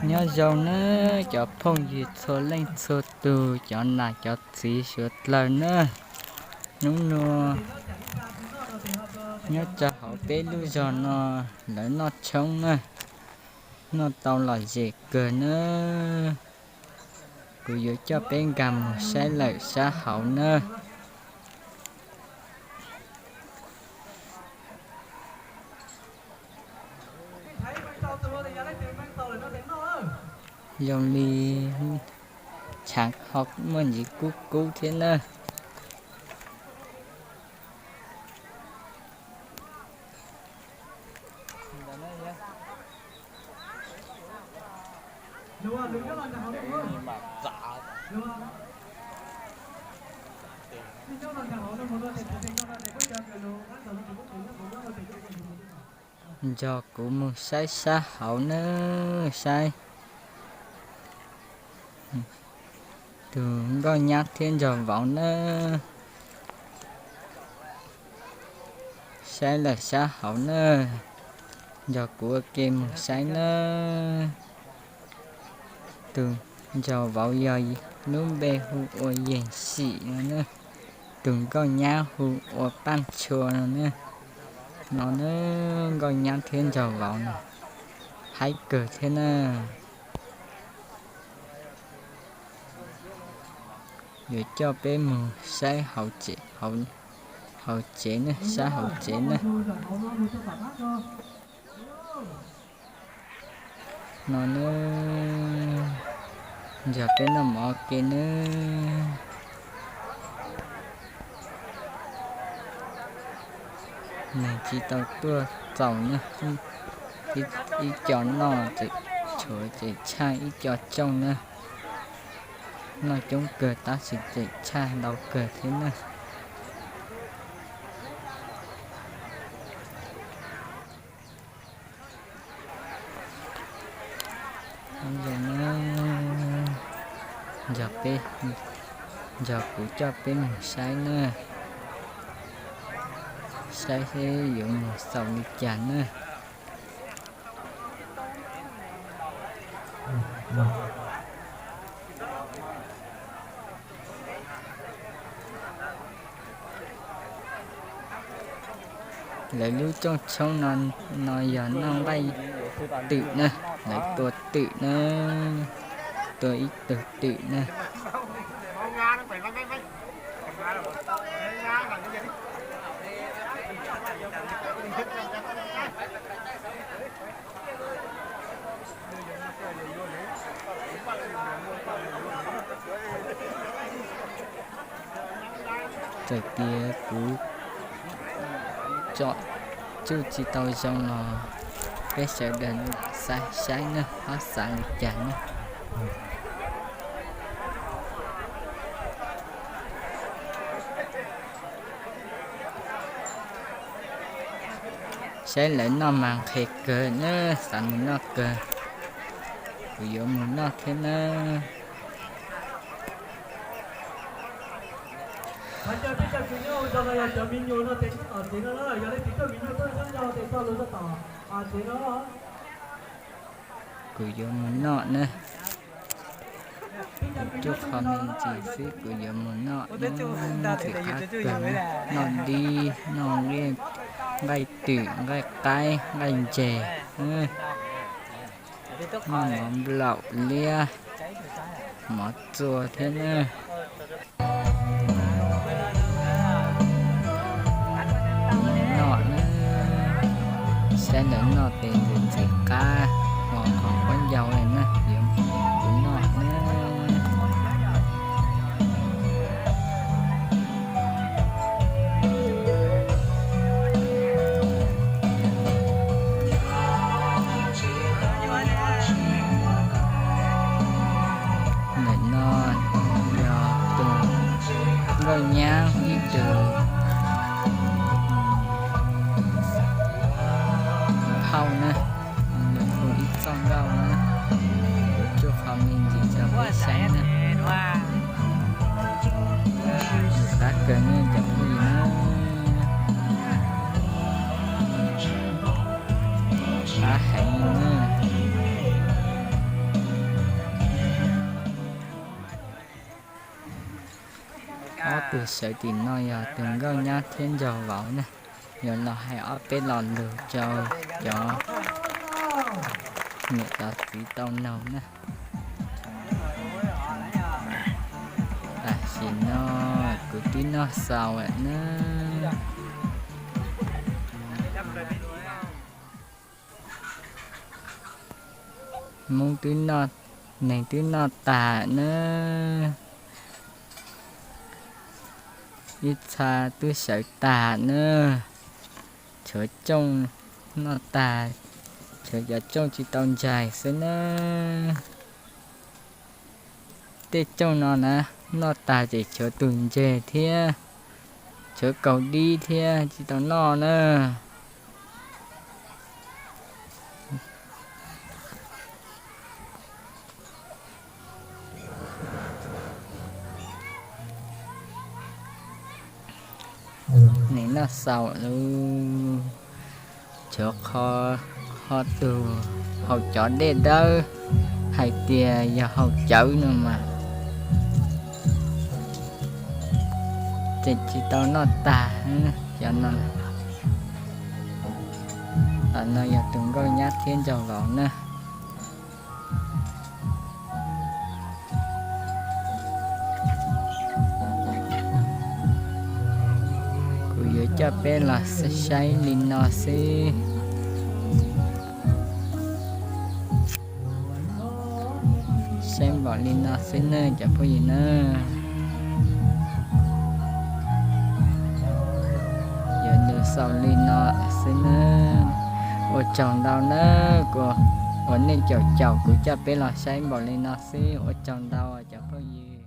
Nyob zoo nawb cov phooj ywg txhua leej txhua tus, cov nam cov txiv suav dlawg nawb. Hnub nua nyob rau hauv peb lub zog no, lawv noj tshoob nawb, noj tau lom zem kawg nawb. Kuv yuav coj peb nkag mus saib lawm sab hauv nawb. Zoo li tshav ho muaj ntsis kub kub thiab nawb. Nrog kuv mus saib sab hauv nawb, saib tus nkauj nyab thiab nraug vauv nawb. Saib lawm sab hauv nawb, nrog kuv ua ke mus saib nawb. Tus nraug vauv yog lub npe hu ua Yees Sim no nawb. Tus nkauj nyab hu ua Paj Tshua no nawb. No nawb, nkauj nyab thiab nraug vauv no haib kawg thiab nawb. Yuav coj peb mus saib hauv tsev nawb, sab hauv tsev nawb. No nawb, nrog peb noj mov ke nawb. Neeg tsis tau tuaj txaus nawb, ib co noj tseem tshuav tseem tshaj ib co tsooj nawb. Noj coob kawg tab sis tseem tshaj ntau kawg thiab nawb. Zoo nawb, nrog peb, nrog kuv coj peb mus saib nawb, saib seb yuav mus xaus li cas nawb. Lawv lub rooj tshoob no, no yog noj nqaij twm na, lawv tua twm na, tua ib tug twm na. Txawm tias kuv tsom tsuj tsis tau zoo los peb sawv daws lam saib saib nawb, ho xav li cas nawb. Saib lawv noj mas nqhis kawg nawb, xav mus noj kawg. Kuv yuav mus noj thiab nawb. Kuv yuav mus noj nawb. Kuv cuab qho me ntsis xwb kuv yuav mus noj, ntxim qab kawg, noj dib, noj nqaij twm, nqaij qaib, nqaij ntses, noj mov nplaum liab, mov txua thiab nawb. Noj nawb, saib lawv noj tes ntxim qab, mov qhov qaub ncaus li na, yuav kuv noj nawb. Ntawm no yog tus nkauj nyab ib tug phauj na, nws hu ib txoj nkauj na, kuv cuab qho me ntsis rau peb saib na. Nws qab kawg ne cov phooj ywg na. Qab heev na. Tus sawv tim no yog tus nkauj nyab thiab nraug vauv na, yuav los hais ob peb lo lus rau cov niam cov txiv tau noog na. Tam sim no kuv twb noj xaus lawm na. Hmoob twb noj, neeg twb noj tag na. Ib txha twb sawv tag na. Tshuav cooj noj tag, tshuav cov cooj tsis tau ntsais xwb na. Tej cooj no na, noj tag ces tshuav tus ntseg thiab, tshuav kaus dib thiab tsis tau noj na. Neeg noj xaus lawm, tshuav qhov tus haus cov dej dawb hais tias yog haus cawv no mas tseem tsis tau noj tag cov no. Tam no yog tus nkauj nyab thiab nraug vauv na. Kuv yuav coj peb los saib li no xwb. Saib npaum li no xwb nawb cov phooj ywg nawb. Yuav nws xaus li no xwb nawb. Ua tsaug ntau nawb, kuv ua nej caum caum kuv coj peb los saib npaum li no xwb. Ua tsaug ntau cov phooj ywg.